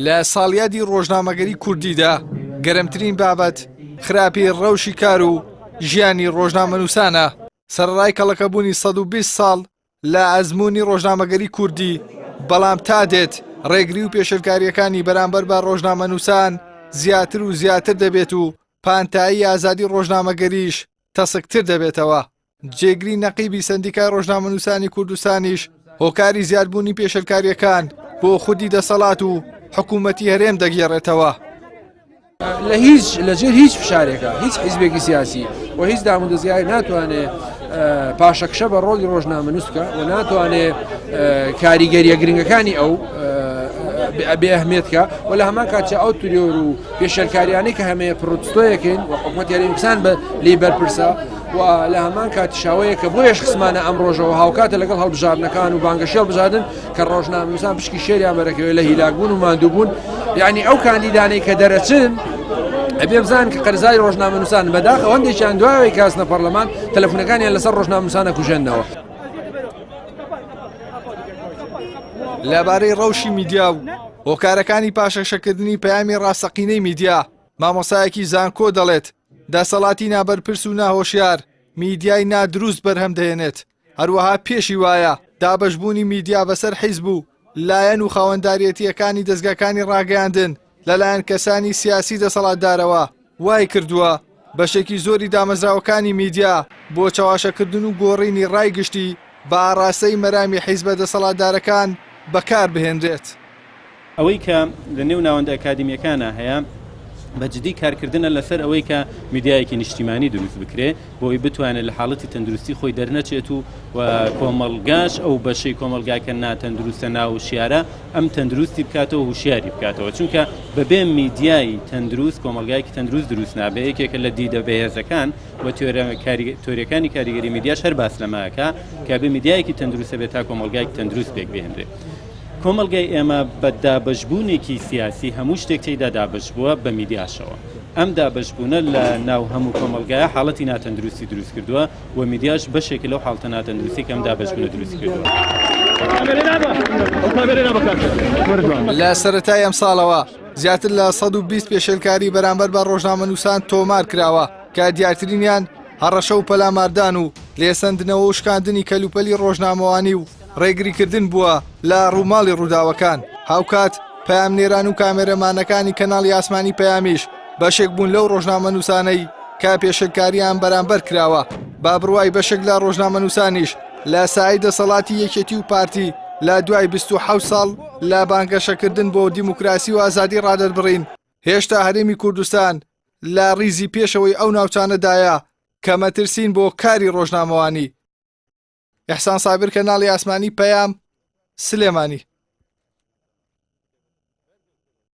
لە ساڵیادی ڕۆژنامەگەری کوردیدا گەرمترین بابەت خراپی ڕەوشی کار و ژیانی ڕۆژنامەنووسانە سەرەڕای کەڵەکەبوونی 120 ساڵ لە ئەزموونی ڕۆژنامەگەری کوردی بەڵام تا دێت ڕێگری و پێشلکاریەکانی بەرامبەر بە ڕۆژنامەنووسان زیاتر و زیاتر دەبێت و پانتایی ئازادی ڕۆژنامەگەریش تەسکتر دەبێتەوە. جێگری نەقیبی سەندیکای ڕۆژنامەنووسانی کوردستانیش هۆکاری زیادبوونی پێشلکارییەکان بۆ خودی دەسەڵات و حکوومەتی هەرێم دەگێڕێتەوە. لە هیچ لەژێر هیچ فشارێکە هیچ حیزبێکی سیاسی و هیچ دامودەزگایەک ناتوانێ پاشەکشە بە ڕۆڵی ڕۆژنامەنووس بکە و ناتوانێ کاریگەریە گرنگەکانی ئەو بێ ئەهمێت کە و لە هەمان کاتچە ئەو تریۆر و پێشێلکاریانەی کە هەمەیە پرۆتستۆیەکەین و حکوومەت یاریمکسان بە لی بەرپرسە و لە هەمان کاتیشاوەیە کە بۆیەش خسمانە ئەم ڕۆژەوە هاوکاتە لەگەڵ هەڵبژاردنەکان و بانگەشێ هەڵبژاردن کە ڕۆژنامەنووسان پشکی شێریان بەرەکەوێت لە هیلاکبوون و ماندووبوون یعنی ئەو کاندیدانەی کە دەرەچن ئەبێ بزان کە قەرزاری ڕۆژنامەنووسان بەداخەوە هەندێکیان دوایەوەی کاسنە پەرلەمان تەلەفونەکانیان لەسەر ڕۆژنامەنووسانە کوژێنەوە. لەبارەی ڕەوشی میدیا و هۆکارەکانی پاشەکشەکردنی پەیامی ڕاستەقینەی میدیا، مامۆستایەکی زانکۆ دەڵێت، دەسەڵاتی نابەرپرس و ناهۆشیار میدیای نادروست بەرهەم دەهێنێت، هەروەها پێشی وایە دابەشبوونی میدیا بەسەر حیزب و لایەن و خاوەنداریەتییەکانی دەزگاکانی ڕاگەیاندن لەلایەن کەسانی سیاسی دەسەڵاتدارەوە وای کردووە بەشێکی زۆری دامەزراوەکانی میدیا بۆ چەواشەکردن و گۆڕینی ڕای گشتی بە ئاڕاستەی مەرامی حیزبە دەسەڵاتدارەکان بەکار بهێنرێت. ئەوەی کە لە نێو ناوەندە ئەکادیمیەکانا هەیە بە جدی کارکردنە لەسەر ئەوەی کە میدیایەکی نیشتیمانی دروست بکرێ بۆ ئەوەی بتوانێت لە حاڵەتی تەندروستی خۆی دەرنەچێت و و کۆمەڵگاش ئەو بەشەی کۆمەڵگا کە ناتەندروستە ناوشیارە ئەم تەندروستی بکاتەوە هوشیاری بکاتەوە چونکە بەبێ میدیای تەندروست کۆمەڵگایەکی تەندروست دروست نابێ یەکێکە لە دیدە بەهێزەکان و تۆریەکانی کاریگەری میدیاش هەر باس لەمەکە کە بێ میدیایەکی تەندروستە بێت تا کۆمەڵگایەکی تەندروست پێک بهێنرێ. کۆمەڵگای ئێمە بە دابەشبوونێکی سیاسی هەموو شتێک تێیدا دابەش بووە بە میدیاشەوە. ئەم دابەشبوونە لە ناو هەموو کۆمەڵگایە حاڵەتی ناتەندروستی دروست کردووە و میدیاش بەشێکە لەو حاڵتە ناتەندروستی کە ئەم دابەشبوونە دروستی کردووە. لە سەرەتای ئەمساڵەوە زیاتر لە 120 پێشێلکاری بەرامبەر بە ڕۆژنامەنووسان تۆمار کراوە کە دیارترینیان هەڕەشە و پەلاماردان و لێسەندنەوە و شکاندنی کەلوپەلی ڕۆژنامەوانی و ڕێگریکردن بووە لە ڕووماڵی ڕووداوەکان، هاوکات پەیامنێران و کامێرەمانەکانی کەناڵی ئاسمانی پەیامیش بەشێک بوون لەو ڕۆژنامەنووسانەی کە پێشێلکارییان بەرامبەر کراوە، بە بڕوای بەشێک لە ڕۆژنامەنووسانیش لە سایەی دەسەڵاتی یەکێتی و پارتی لە دوای 27 ساڵ لە بانگەشەکردن بۆ دیموکراسی و ئازادی ڕادەربڕین هێشتا هەرێمی کوردستان لە ڕیزی پێشەوەی ئەو ناوچانەدایە کە مەترسین بۆ کاری ڕۆژنامەوانی. ئیحسان سابر کەناڵی ئاسمانی پەیام، سلێمانی.